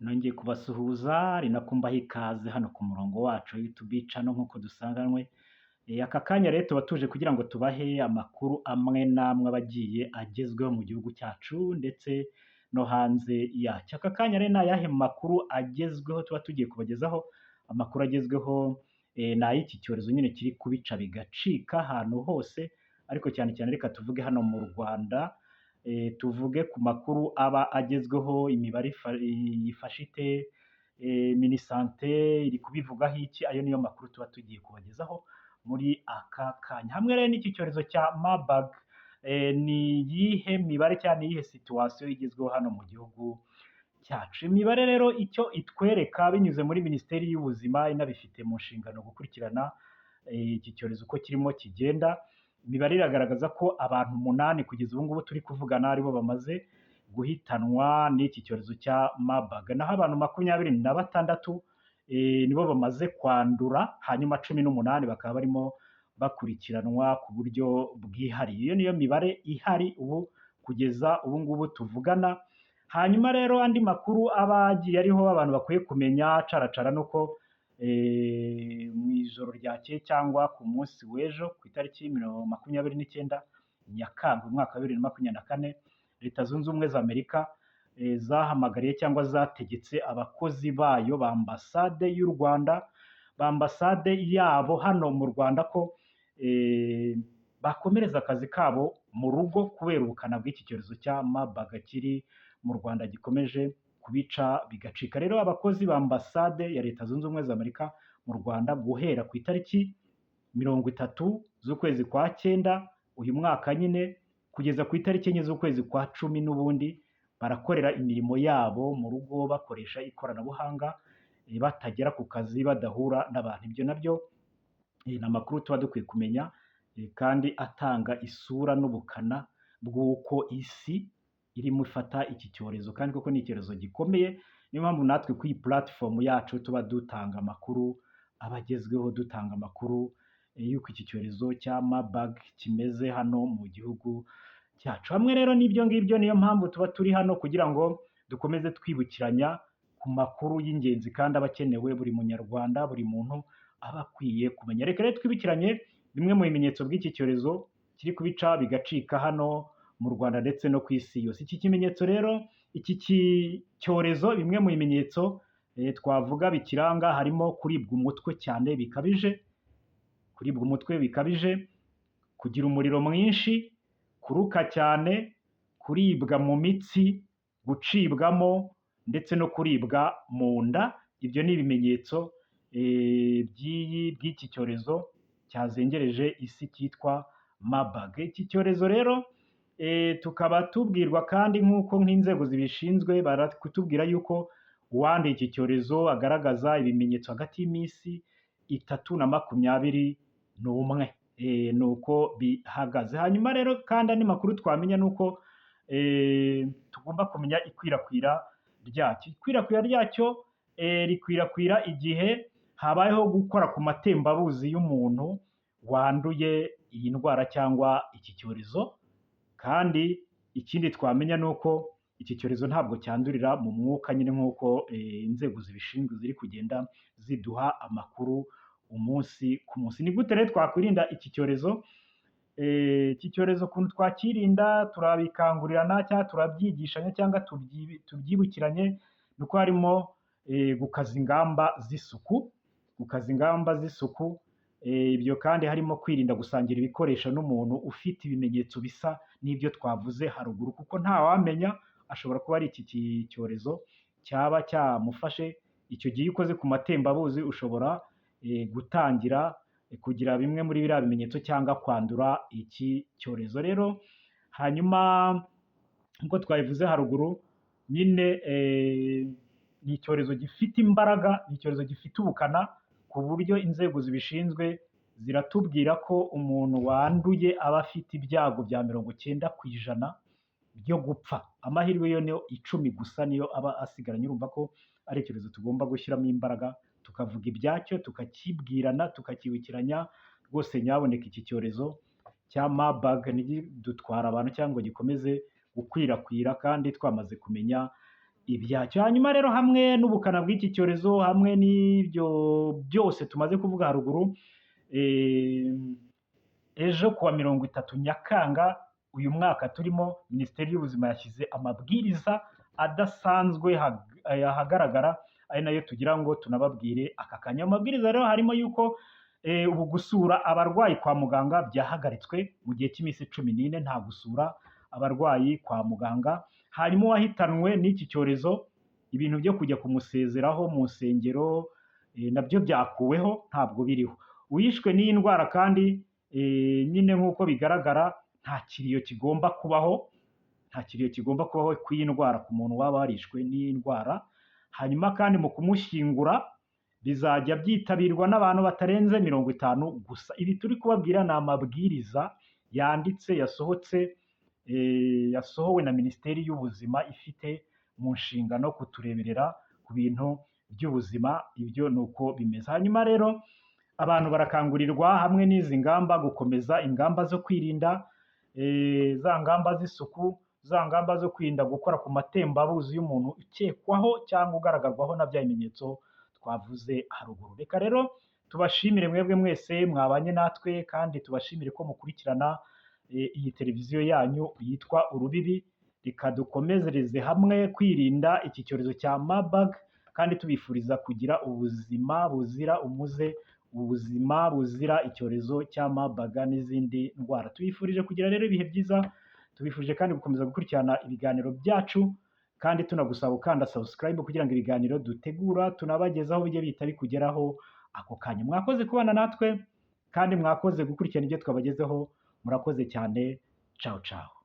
Nongeye kubasuhuza ari nako mbaha ikaze hano ku murongo wacu wa YouTube channel nk'uko dusanganwe. Aka kanya rero tuba tuje kugira ngo tubahe amakuru amwe n'amwe aba agiye agezweho mu gihugu cyacu ndetse no hanze yacyo. Aka kanya rero ni ayahe makuru agezweho tuba tugiye kubagezaho? Amakuru agezweho ni ay'iki cyorezo nyine kiri kubica bigacika ahantu hose, ariko cyane cyane reka tuvuge hano mu Rwanda, tuvuge ku makuru aba agezweho, imibare yifashe ite, MINISANTE iri kubivugaho iki, ayo niyo makuru tuba tugiye kubagezaho muri aka kanya. Hamwe rero n'iki cyorezo cya Marburg, ni iyihe mibare cyangwa ni iyihe situation igezweho hano mu gihugu cyacu? Imibare rero icyo itwereka binyuze muri Minisiteri y'Ubuzima inabifite mu nshingano gukurikirana iki cyorezo uko kirimo kigenda, imibare iragaragaza ko abantu 8 kugeza ubu ngubu turi kuvugana aribo bamaze guhitanwa n'iki cyorezo cya Marburg, naho abantu 26 nibo bamaze kwandura, hanyuma 18 bakaba barimo bakurikiranwa ku buryo bwihariye. Iyo niyo mibare ihari ubu kugeza ubu ngubu tuvugana. Hanyuma rero andi makuru aba agiye ariho abantu bakwiye kumenya caracara nuko mu ijoro ryakeye cyangwa ku munsi w'ejo ku itariki 29 Nyakanga umwaka wa 2024, Leta Zunze Ubumwe za Amerika zahamagariye cyangwa zategetse abakozi bayo ba ambasade y'u Rwanda, ba ambasade yabo hano mu Rwanda ko bakomereza akazi kabo mu rugo kubera ubukana bw'iki cyorezo cya Marburg kiri mu Rwanda gikomeje kubica bigacika. Rero abakozi ba ambasade ya Leta Zunze Ubumwe za Amerika mu Rwanda guhera ku itariki 30 z'ukwezi kwa cyenda uyu mwaka nyine kugeza ku itariki 4 z'ukwezi kwa cumi n'ubundi barakorera imirimo yabo mu rugo bakoresha ikoranabuhanga, batagera ku kazi, badahura n'abantu. Ibyo nabyo ni amakuru tuba dukwiye kumenya kandi atanga isura n'ubukana bw'uko isi irimo ifata iki cyorezo, kandi koko ni icyorezo gikomeye. Niyo mpamvu natwe kuri iyi platform yacu tuba dutanga amakuru aba agezweho, dutanga amakuru y'uko iki cyorezo cya Marburg kimeze hano mu gihugu cyacu. Hamwe rero n'ibyo ngibyo, niyo mpamvu tuba turi hano kugira ngo dukomeze twibukiranya ku makuru y'ingenzi kandi aba akenewe buri munyarwanda, buri muntu aba akwiye kumenya. Reka rero twibukiranye bimwe mu bimenyetso bw'iki cyorezo kiri kubica bigacika hano mu Rwanda ndetse no ku isi yose. Iki kimenyetso rero, iki cyorezo, bimwe mu bimenyetso twavuga bikiranga harimo kuribwa umutwe cyane bikabije, kuribwa umutwe bikabije, kugira umuriro mwinshi, kuruka cyane, kuribwa mu mitsi, gucibwamo ndetse no kuribwa mu nda. Ibyo ni ibimenyetso by'iki cyorezo cyazengereje isi cyitwa Marburg. Iki cyorezo rero tukaba tubwirwa kandi nk'uko nk'inzego zibishinzwe barakutubwira yuko uwanduye iki cyorezo agaragaza ibimenyetso hagati y'iminsi 3 na 21, ni uko bihagaze. Hanyuma rero kandi andi makuru twamenya ni uko tugomba kumenya ikwirakwira ryacyo. Ikwirakwira ryacyo rikwirakwira igihe habayeho gukora ku matembabuzi y'umuntu wanduye iyi ndwara cyangwa iki cyorezo, kandi ikindi twamenya ni uko iki cyorezo ntabwo cyandurira mu mwuka nyine nk'uko inzego zibishinzwe ziri kugenda ziduha amakuru umunsi ku munsi. Ni gute rero twakwirinda iki cyorezo? Iki cyorezo ukuntu twakirinda, turabikangurirana cyangwa turabyigishanya cyangwa tubyibukiranye, ni uko harimo gukaza ingamba z'isuku, gukaza ingamba z'isuku, ibyo kandi harimo kwirinda gusangira ibikoresho n'umuntu ufite ibimenyetso bisa n'ibyo twavuze haruguru, kuko ntawamenya ashobora kuba ari iki cyorezo cyaba cyamufashe. Icyo gihe iyo ukoze ku matembabuzi ushobora gutangira kugira bimwe muri biriya bimenyetso cyangwa kwandura iki cyorezo. Rero hanyuma nk'uko twabivuze haruguru nyine, ni icyorezo gifite imbaraga, ni icyorezo gifite ubukana, ku buryo inzego zibishinzwe ziratubwira ko umuntu wanduye aba afite ibyago bya 90% byo gupfa. Amahirwe yo ni 10 gusa niyo aba asigaranye. Urumva ko ari icyorezo tugomba gushyiramo imbaraga, tukavuga ibyacyo, tukakibwirana, tukakibukiranya rwose. Nyaboneka iki cyorezo cya Marburg ntigidutwara abantu cyangwa ngo gikomeze gukwirakwira kandi twamaze kumenya ibyacyo. Hanyuma rero hamwe n'ubukana bw'iki cyorezo, hamwe n'ibyo byose tumaze kuvuga haruguru, ejo kuwa 30 Nyakanga uyu mwaka turimo, Minisiteri y'Ubuzima yashyize amabwiriza adasanzwe ahagaragara, ari nayo tugira ngo tunababwire aka kanya. Amabwiriza rero harimo yuko ubu gusura abarwayi kwa muganga byahagaritswe mu gihe cy'iminsi 14, nta gusura abarwayi kwa muganga. Hanyuma uwahitanwe n'iki cyorezo, ibintu byo kujya kumusezeraho mu nsengero nabyo byakuweho, ntabwo biriho. Uwishwe n'iyi ndwara kandi nyine nk'uko bigaragara nta kiriyo kigomba kubaho, nta kiriyo kigomba kubaho kw'iyi ndwara ku muntu waba warishwe n'iyi ndwara. Hanyuma kandi mu kumushyingura bizajya byitabirwa n'abantu batarenze 50 gusa. Ibi turi kubabwira ni amabwiriza yanditse yasohotse, yasohowe na Minisiteri y'Ubuzima ifite mu nshingano kutureberera ku bintu by'ubuzima, ibyo ni uko bimeze. Hanyuma rero abantu barakangurirwa hamwe n'izi ngamba gukomeza ingamba zo kwirinda, za ngamba z'isuku, za ngamba zo kwirinda gukora ku matembabuzi y'umuntu ukekwaho cyangwa ugaragarwaho na bya bimenyetso twavuze haruguru. Reka rero tubashimire mwebwe mwese mwabanye natwe, kandi tubashimire ko mukurikirana iyi televiziyo yanyu yitwa Urubibi. Reka dukomezereze hamwe kwirinda iki cyorezo cya Marburg, kandi tubifuriza kugira ubuzima buzira umuze, ubuzima buzira icyorezo cya Marburg n'izindi ndwara. Tubifurije kugira rero ibihe byiza, tubifurije kandi gukomeza gukurikirana ibiganiro byacu, kandi tunagusaba gukanda subscribe kugira ngo ibiganiro dutegura tunabagezaho bijye bihita bikugeraho ako kanya. Mwakoze kubana natwe, kandi mwakoze gukurikirana ibyo twabagezeho. Murakoze cyane. Ciao ciao.